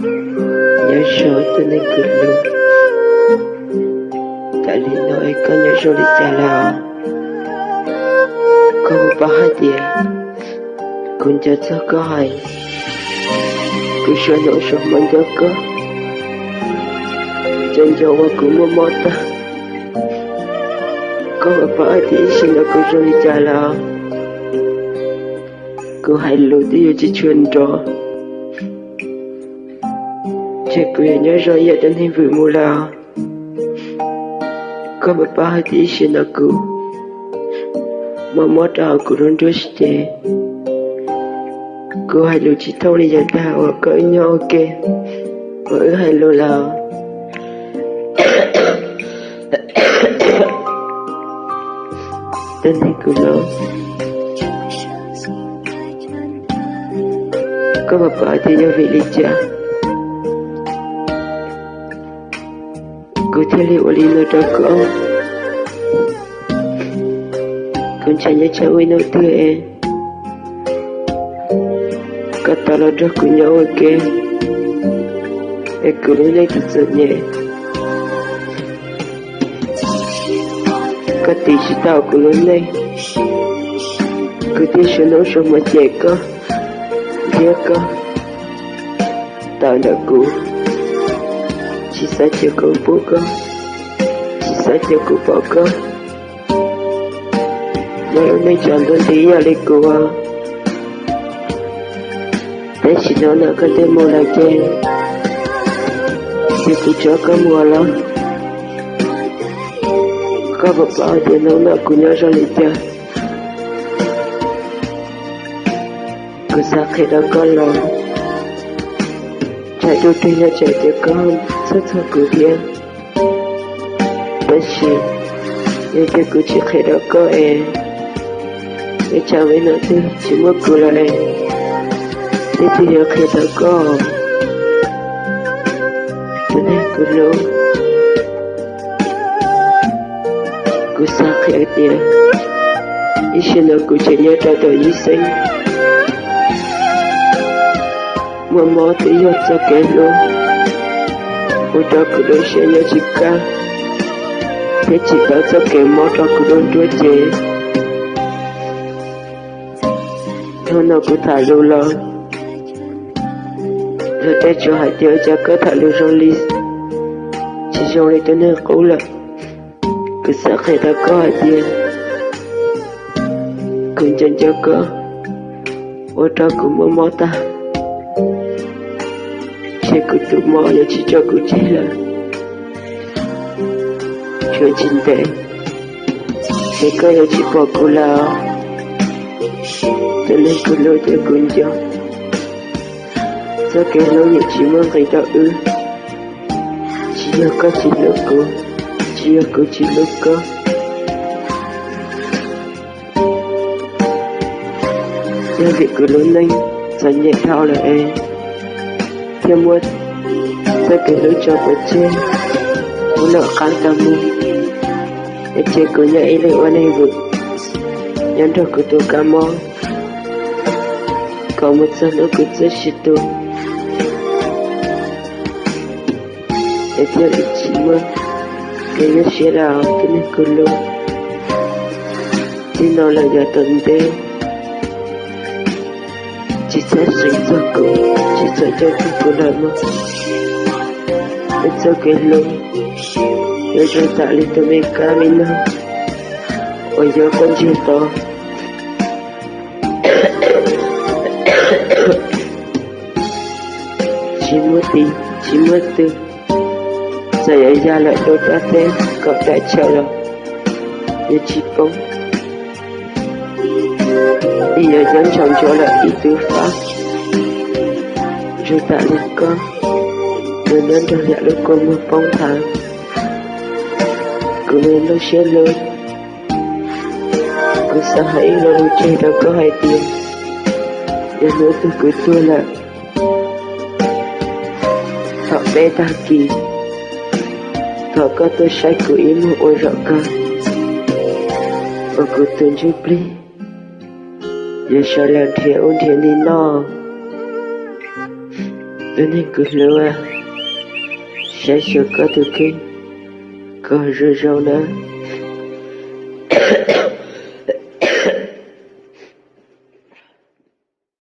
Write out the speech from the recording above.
Nyob zoo tus neeg kuv hlub, cas li no es koj nyob zoo li cas lawm? Koj puas paub hais tias kuv nco txog koj heev, kuv suav hmo suav hmo nco koj, nco nco ua kuv mob mob tag. Koj puas paub hais tias ib sim no kuv zoo li cas lawm? Kuv hais lus twb yuav tsis tshua nrov, ces kuv yuav nyob zoo ib yam tus neeg vwm mus lawm. Koj puas paub hais tias ib sim no kuv mob mob rau hauv kuv lub nruab siab ces kuv hais lus tsis thooj li yav tag uas koj wb nyob ua ke, uas wb hais lus lawm. Tus neeg kuv hlub, koj puas paub tias yog vim li cas kuv thiaj li ua li no rau koj? Kuv ntshai nyob tsam ib hnub twg es koj tau los nrog kuv nyob ua ke, es kuv lub neej txom txom nyem, koj tiv tsis tau kuv lub neej, kuv thiaj suav hnub suav hmo cem koj, ntiab koj, tawm ntawm kuv, tsis xav cia kuv pub koj, tsis xav cia kuv pom koj. Nyob lub neej tsaus ntuj nti ib yam li kuv, tab sis hnub no koj twb mus lawm ces, ces kuv tso koj mus los. Koj puas paub tias hnub no kuv nyob zoo li cas? Kuv xav qhia rau koj los, tsam ib hnub twg yog tsam tias koj txhawj txog kuv thiab. Tab sis yog tias kuv tsis qhia rau koj es, es tsam ib hnub twg tsis muaj kuv lawm es, leej twg yuav qhia tau koj? Tus neeg kuv hlub, kuv xav qhia tias ib sim no kuv tseem nyob rau tom ib xeeb, muaj mob twb yog txoj kev hlub, ua rau kuv lub siab nyob tsis kaj, thiab tsim tau txoj kev mob rau kuv lub nruab cev. Hnub no kuv tham lus los, luag tej tsuas hais tias ua cas koj tham lus zoo li, tsis zoo li tus neeg qub lawm. Kuv xav qhia rau koj hais tias, kuv nco nco koj, ua rau kuv mob mob tag, ces kuv tus mob yuav tsis tso kuv tseg lawm. Tshuav tsis ntev ces koj yuav tsis pom kuv lawm. Tus neeg kuv hlub thiab kuv nco, txoj kev hlub yeej tsis muaj nqis rau wb. Tsis yog koj tsis hlub kuv, tsis yog kuv tsis hlub koj. Yog vim kuv lub neej txom nyem dhau lawm es thiaj muab txoj kev hlub tso pov tseg, kuv lawm qab tau mus, es cia kuv nyob ib leeg ua neeg vwm, nyob nrog kuv tus kab mob kom mus txog hnub kuv txiaj sia tu, es thiaj li tsis muaj kev nyuaj siab lawm tus neeg kuv hlub. Txij no lawm yav tom ntej, tsis txhob seev txog kuv, tsis txhob nco txog kuv lawm mog. Wb txoj kev hlub yuav zoo tam li tus me kab me noog uas yuav quaj ntsiag to, tsis muaj tis tsis muaj tw, txawm yuav ya lawm rau rab teb kaum tawm chaw los yuav tsis poob, vim yuav nyob ntshaus ntsuav lawm ib tug fab zoo tam li koj, uas nyob nrog yam lub kua muag poob nthav. Kuv me lub siab hlub, kuv xav hais ib lo lus tseg rau koj hais tias, yog hnub twg kuv tuag lawm, thaum peb tag kis, thov koj tuaj saib kuv ib muag ua zaum kawg, uas kuv tus ntsuj plig yuav sawv los nrhiav ub nrhiav ni noj. Tus neeg kuv hlub, saib xyuas koj tus kheej kom zoo zoo nawb.